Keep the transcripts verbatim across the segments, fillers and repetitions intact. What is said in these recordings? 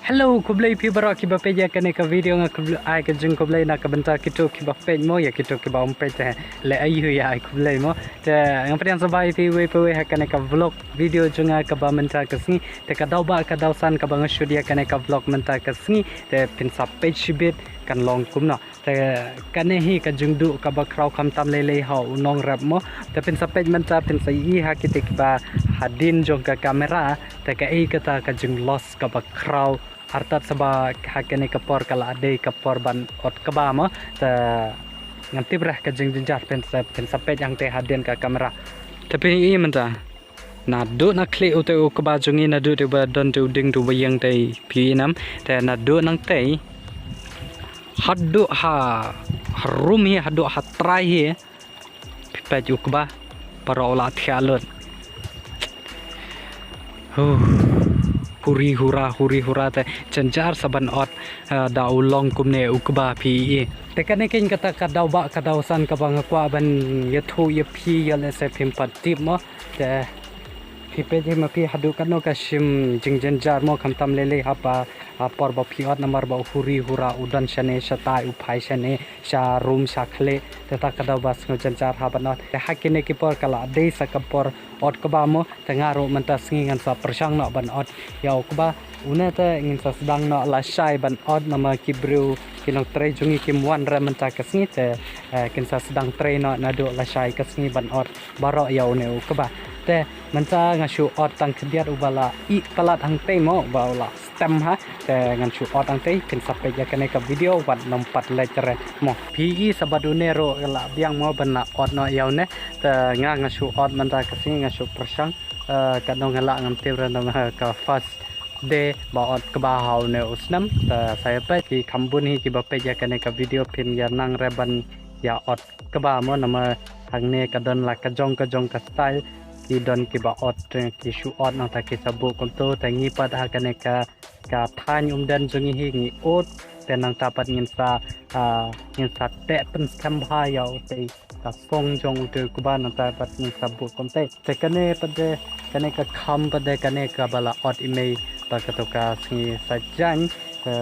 Hello, khublei phi baroh kiba peit ïa kane ka video. Nga khublei, ai ka jingkhublei na ka bynta kito kiba peit mo, ïa kito kiba ym peit te leh aïu ïa ai khublei mo. Te nga pdiang sngewbha ïa phi uwei pa uwei ha kane ka vlog video jong nga kaba mynta ka sngi. Te ka daw ba ka daw san kaba nga shoot ïa kane ka vlog mynta ka sngi. Te phin sa peit shibit kan long kumno. Te kane hi ka jingduh kaba khraw khamtam lei lei ha u nongrep mo. Te phin sa peit mynta, phin sa ïohi ha kito kiba hadien jong ka kamera. Te kaei kata ka jingloss kaba khraw, artat saba ha kane ka por ka la dei ka por ban ot kba mo. Te ngan tip re ka jingjynjar, phin sa, phin sa peit hangtei hadien ka kamera. Te phin ïohi mynta. Naduh na khlieh u te u kba jong ngi, naduh te ba don te u dieng te ba ïeng te, phi ïohi nam. Te naduh nangtei haduh ha, ha rum hi, haduh ha trai hi. Phi peit u kba, para u la thiah lut. Huh. Huri hura, huri hura te jynjar sa ban ot, eh, da u long kumne u kba, phi ïohi. Te kane keiñ kata ka daw ba ka daw san kaba nga kwah ban ïathuh ïa phi, ïa lehse phim pat tip mo. Te phi peit hi ma phi haduh katno ka shim jingjynjar mo, khamtam lei lei ha ba, ha por ba phi ot, namar ba u huri hura u don shane shatai, u phai shane sha rum sha khlieh. Te kata ka daw ba sngew jynjar ha ban ot. Te ha kine ki por ka la dei sa ka por ot kba mo. Te nga ruh mynta sngi ngan sa pyrshang noh ban ot ïa u kba. Une te ngin sa sdang noh lashai ban ot, namar ki briew ki nongtrei jong ngi kim wan re mynta ka sngi. Te, eh, kin sa sdang trei noh naduh lashai ka sngi ban ot baroh ïa une u kba. Te mynta nga shu ot tang khyndiat uba la ih palat hangtei mo, uba u la stem ha. Te ngan shu ot hangtei, phin sa peit ïa kane ka video wat nym pat leit re mo. Phi ïohi sa bad une ruh la biang mo ban la ot noh ïa une. Te nga, nga shu ot mynta ka sngi, nga shu pyrshang. Eh, katno nga lah ngam tip re, namar ka first day ba ot kba ha une u snem. Te sa ïa peit, ki kham bun hi kiba peit ïa kane ka video phim ïa nang re ban ïa ot kba mo, namar hangne ka don la ka jong ka jong ka style. Ki don kiba ot, eh, ki shu ot nangta ki sa buh kumto. Te ngi pat ha kane ka, ka thaiñ Umden jong ngi hi ngi ot. Te nangta pat ngin sa, ah, ngin sa teh pynskhem bha ïa utei ka song jong utei u kba, nangta pat ngin sa buh kumtei. Te kane pat de, kane ka kham pat de, kane kaba la ot i mei ba kato ka sngi Saitjaiñ. Te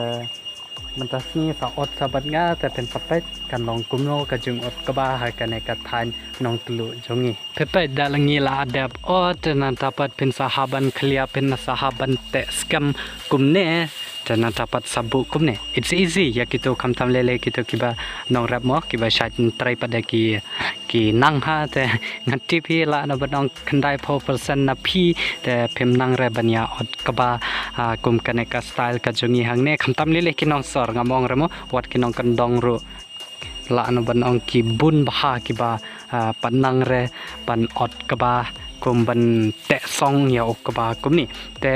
mynta sngi sa ot sa bad nga, te phin sa peit kan long kumno ka jingot kba ha kane ka thaiñ Nongtluh jong ngi. Phi peit, da la ngi la dep ot, te nangta pat phin sa hap ban khlieh, phin sa hap ban teh skhem kumne, te nangta pat sa buh kumne. It's easy ïa kito, khamtam lei lei kito kiba nongrep mo, kiba shait trei pat de ki, ki nang ha. Te nga tip hi lah na ban ong khyndai phew percent na phi te phim nang re ban ïa ot kba, ah, kum kane ka style ka jong ngi hangne. Khamtam lei lei ki nongsor, ngam ong re mo, wat ki nongkyndong ruh lah na ban ong ki bun bha kiba, ah, pat nang re ban ot kba kum ban teh song ïa u kba kumne. Te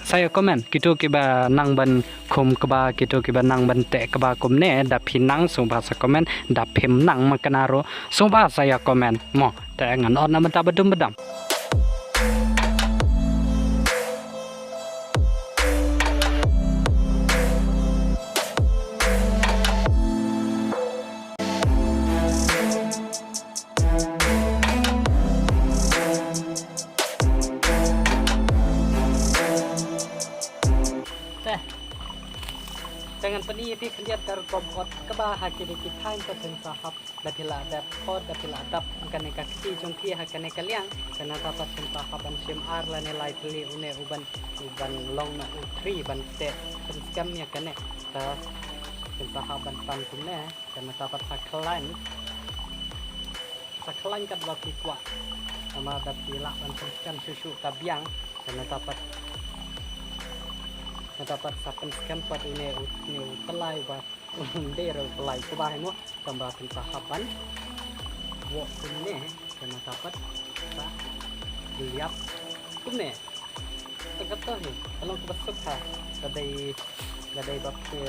sa ïa comment, kito kiba nang ban khum kba, kito kiba nang ban teh kba kumne, da phi nang sngewbha sa comment, da phim nang ma kane ruh sngewbha sa ïa comment mo. Te ngan ot na mynta badum badam. Te, te ngan pyni ïa phi khyndiat ka rukom ot kba ha kine ki thaiñ, te phin sa hap, da phi la dep ot, da phi la dap kane ka kti jong phi ha kane ka liang, te nangta pat phin sa hap ban shim ar lane lai tylli une u ban, u ban long na u three ban teh pynskhem ïa kane. Te phin sa hap ban pan kumne. Te nangta pat sa khlaiñ, sa khlaiñ katba phi kwah. Namar da phi lah ban pynskhem shuh shuh ka biang. Te nangta pat, nangta pat sa pynskhem pat une u, une u tyllai ba, um dei re u tyllai kba hi mo. Tangba phin sa hap ban buh kumne. Te nangta pat sa liap kumne. Te kato hi ka long kaba suk ha, ka dei, ka dei ba phi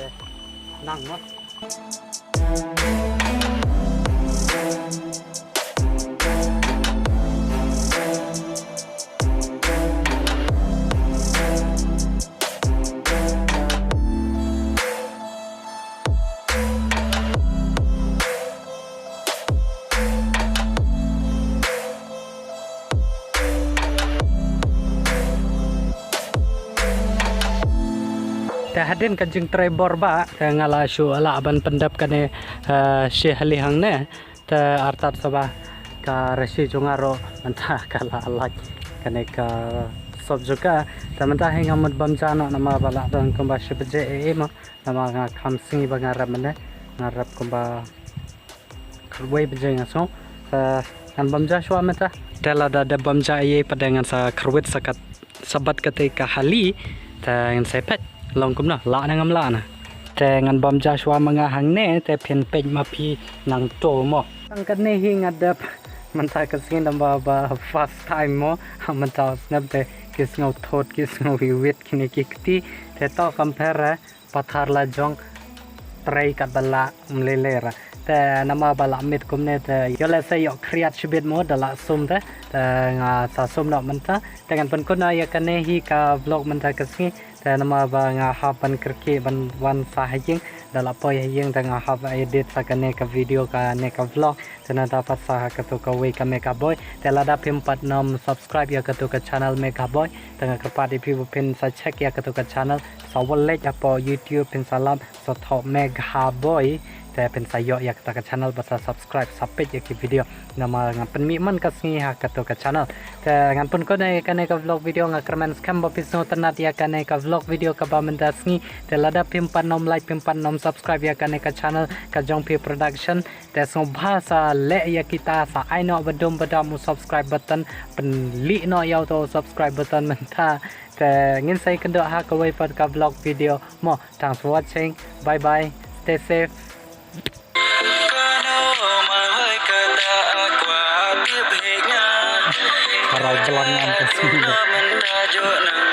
nang mo. Te hadien ka jingtrei bor ba te nga la shu lah ban pyndep kane, eh, shi hali hangne. Te artat saba ka rashi jong nga ruh mynta ka la lait kane ka sop jong ka. Te mynta hi nga mut bam ja noh namar ba la don kumba shi baje ei ei mo. Namar nga kham sngi ba nga rep mynne, nga rep kumba khatwei baje nga sngew. Te ngan bam ja shuwa mynta. Te lada dep bam ja ei ei pat te ngan sa kyrwit sa kat, sa bat katei ka hali. Te ngan sa peit long kumno, lah ne ngam lah na. Te ngan bam ja shuwa ma nga hangne, te phin peit ma phi nangto mo. Tang kane hi nga dep mynta ka sngi namar ba first time mo. Mynta u snem te ki sngew thot, ki sngew iwit kine ki kti. Te to compare pathar la jong trei katba lah ym lei lei ra. Te namar ba lah miet kumne te ïoh lehse ïoh khriat shibit mo da lah sum te. Te nga sa sum noh mynta. Te ngan pynkut noh ïa kane hi ka vlog mynta ka sngi. Te namar ba nga hap ban kyrkieh ban wan sa ha ïing, da lah poi ha ïing te nga hap edit sa kane ka video kane ka vlog. Te nangta pat sa ha kato kawei ka Mega Boy. Te lada phim pat nym subscribe ïa kato ka channel Mega Boy, te nga kyrpad ïa phi ba phin sa check ïa kato ka channel, sa wad leit hapoh YouTube phin sa lap sa thoh Mega Boy. Te phin sa ïoh ïa kata ka channel bad sa subscribe sa peit ïa ki video. Namar nga pynmih man ka sngi ha kato ka channel. Te ngan pynkut ïa kane ka vlog video, nga kyrmen skhem ba phi sngewtynnat ïa kane ka vlog video kaba mynta sngi. Te lada phim pat nym like, phim pat nym subscribe ïa kane ka channel ka jong phi production, te sngewbha sa leh ïa kita, sa ai noh ba dum ba dam u subscribe button, pynlih noh ïa uto u subscribe button mynta. Te ngin sa ïakynduh ha kawei pat ka vlog video mo. Thanks for watching. Bye bye. Stay safe. Ka rai blang ngam ka sini.